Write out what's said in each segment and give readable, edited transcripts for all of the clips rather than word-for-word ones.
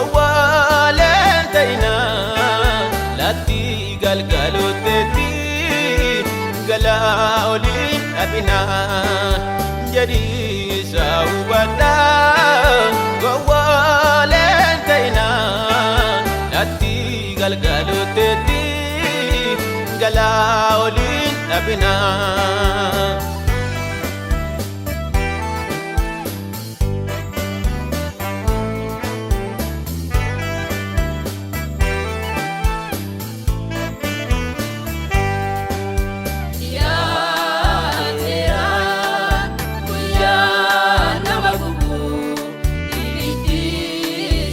Gowwaaleen ta'inaa latti galgalooteetti galaa oliin dhabinaa jedhiisa hubadhaa. Gowwaaleen ta'inaa latti galgalooteetti galaa oliin dhabinaa. Dhiyaateera guyyaa nama gubu, ibiddi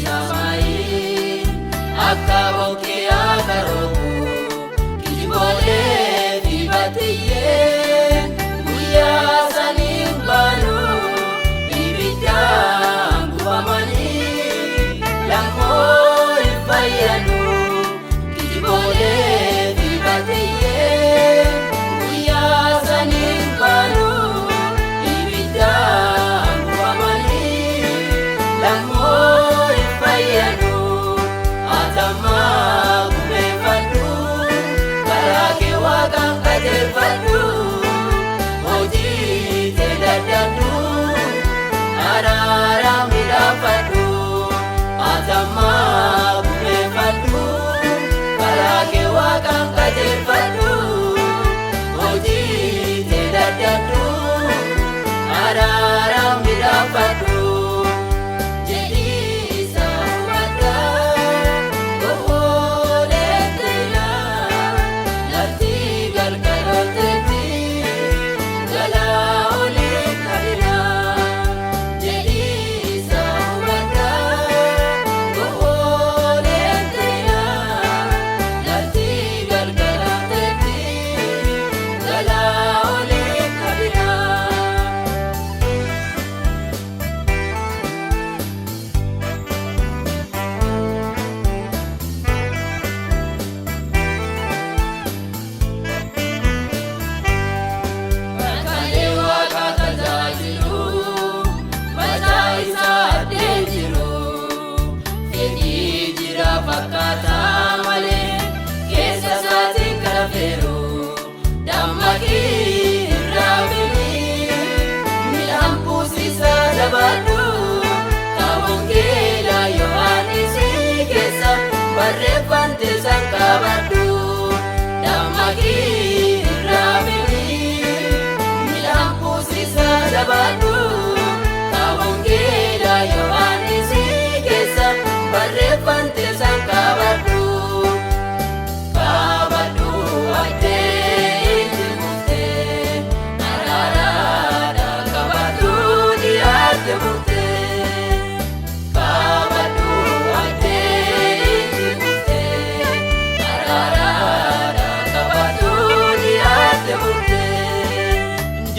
samaayii akka bokkeeyaa karoobu, kijiboolee fi batiyyee guyyaa sanii baanu ibiddaan gubamanii lammoo hin fayyadu. Kijiboolee fi batiyyee guyyaa sanii baanu ibiddaan gubamanii lammoo hin fayyadu. Atamaa gubeeffadhu, karaa kee Waaqaan qajeelfadhu, hojii tee daddadhu, araara midhaafadhu. Atamaa gubeeffadhu, karaa kee Waaqaan qajeelfadhu, hojii tee daddadhu, araara midhaafadhu. Jedhiisa hubadhaa, gowwoolee ta'inaa lafti galgalooteetti galaa oliin dhabinaa. Jedhiisa hubadhaa, gowwoolee ta'inaa lafti galgalooteetti galaa oliin dhabinaa. Rakkalee Waaqa tajaajilu, mataa isaa addeen jiru, fedhii jira fakkaataa malee keessa isaatiin kana feeru, dammaqii irraa bilii midhaan puusisaa jabaadhu, ka wangeela Yohaannis keessa barreeffamte san qabadhu, dammaqii irraa bilii midhaan puusisaa jabaadhu, ka wangeela Yohaannis keessa barreeffamte san qabadhu. Qabadhu addee itti muftee, araaraadha qabadhu dhiyaatte murtee. Qabadhu addee itti muftee, araaraadha qabadhu dhiyaatte murtee.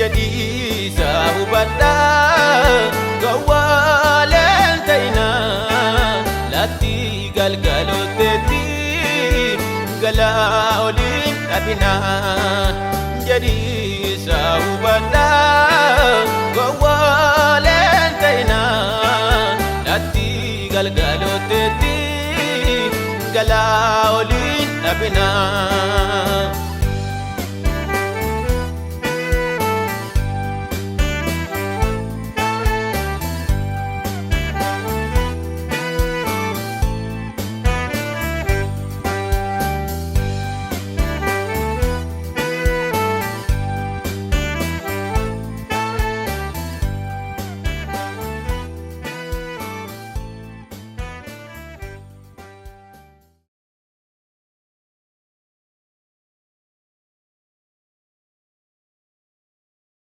Jedhiisa hubadhaa, gowwaaleen ta'inaa latti galgalooteetti galaa oliin dhabinaa. Jedhiisa hubadhaa, gowwaaleen ta'inaa latti galgalooteetti galaa oliin dhabinaa.